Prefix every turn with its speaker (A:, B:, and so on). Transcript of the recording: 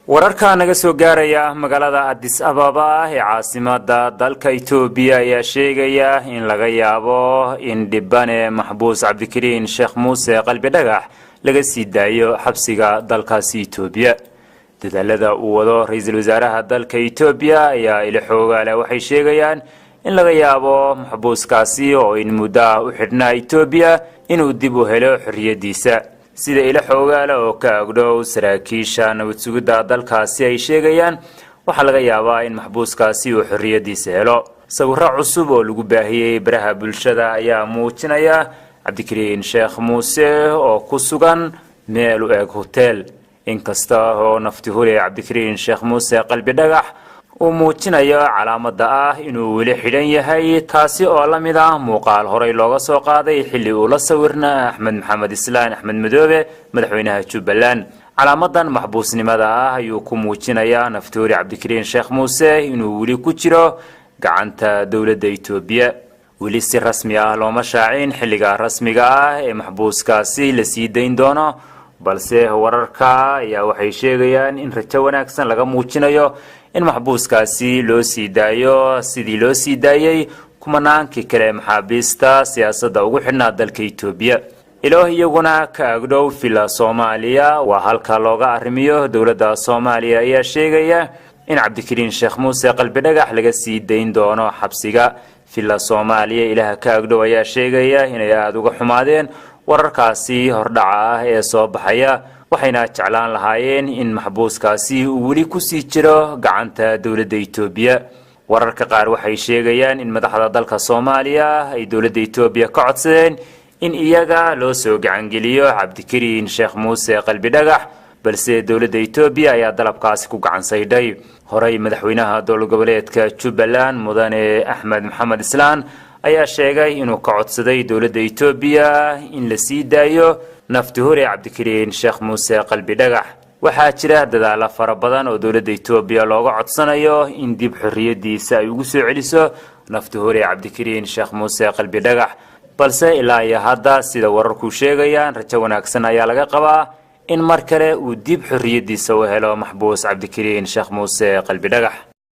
A: Wararka naga soo gaaraya magaalada Addis Ababa ee caasimada dalka Itoobiya ayaa sheegaya in laga yaabo in dhibane maxbuus Cabdikariin Sheekh Muuse Qalbi Dhagax laga sii daayo xabsiga dalkaasi Itoobiya. Dadaalada uu wado ra-iisul wasaaraha dalka Itoobiya ayaa ilo xoogaale waxay sheegayaan in laga yaabo maxbuuskaasi oo in muddo ah u xidhnaa Itoobiya inuu dib u helo xorriyadiisa. Sida ilo xoogaale oo ka agdhow saraakiisha nabad sugidda dalkaasi ay sheegayaan, waxaa laga yaabaa in maxbuuskaasi uu xorriyadiisa helo. Sawirro cusub oo lagu baahiyey baraha bulshada ayaa muujinaya Cabdikariin Sheekh Muuse oo ku sugan meel u eg hotel, inkasta oo nafti hure Cabdikariin Sheekh Muuse Qalbi Dhagax uu muujinayo calaamada ah inuu weli xidhan yahay, taasi oo la mid ah muuqaal horey looga soo qaaday xilli uu la sawirna Axmed Maxamed Islaan Axmed Madoobe, madaxweynaha Jubbaland. Calaamadan maxbuusnimada ah ayuu ku muujinayaa naftuuri Cabdikariin Sheekh Muuse inuu weli ku jiro gacanta dowladda Itoobiya. Weli si rasmi ah looma shaacin xilliga rasmiga ah ee maxbuuskaasi la sii dayn doono, balse wararka ayaa waxay sheegayaan in rajo wanaagsan laga muujinayo in maxbuuskaasi loo sii daayo sidii loo sii daayey kumanaankii kale maxaabiista siyaasadda ugu xidhnaa dalka Itoobiya. Ilo iyaguna ka agdhow Villa Soomaaliya, waa halka looga arrimiyo dowladda Soomaaliya, ayaa sheegaya in Cabdikariin Sheekh Muuse Qalbi Dhagax laga sii dayn doono xabsiga Villa Soomaaliya. Ilaha ka agdhow ayaa sheegaya inay aada uga xumaadeen wararkaasi hordhaca ah ee soo baxaya, waxayna jeclaan lahaayeen in maxbuuskaasi uu weli kusii jiro gacanta dowladda Itoobiya. Wararka qaar waxay sheegayaan in madaxda dalka Soomaaliya ay dowladda Itoobiya ka codsadeen in iyaga loo soo gacangeliyo Cabdikariin Sheekh Muuse Qalbi Dhagax, balse dowladda Itoobiya ayaa dalabkaasi ku gacan saydhay. Horey madaxweynaha dowlad goboleedka Jubbaland, mudane Axmed Maxamed Islaan, ayaa sheegay inuu ka codsaday dowladda Itoobiya in la sii daayo nafti hure Cabdikariin Sheekh Muuse Qalbi Dhagax. Waxaa jira dadaalo fara badan oo dowladda Itoobiya looga codsanayo in dib xorriyadiisa ay ugu soo celiso nafti hure Cabdikariin Sheekh Muuse Qalbi Dhagax, balse ilaa iyo hadda, sida wararku sheegayaan, rajo wanaagsan ayaa laga qabaa in mar kale uu dib xorriyadiisa u helo maxbuus Cabdikariin Sheekh Muuse Qalbi Dhagax.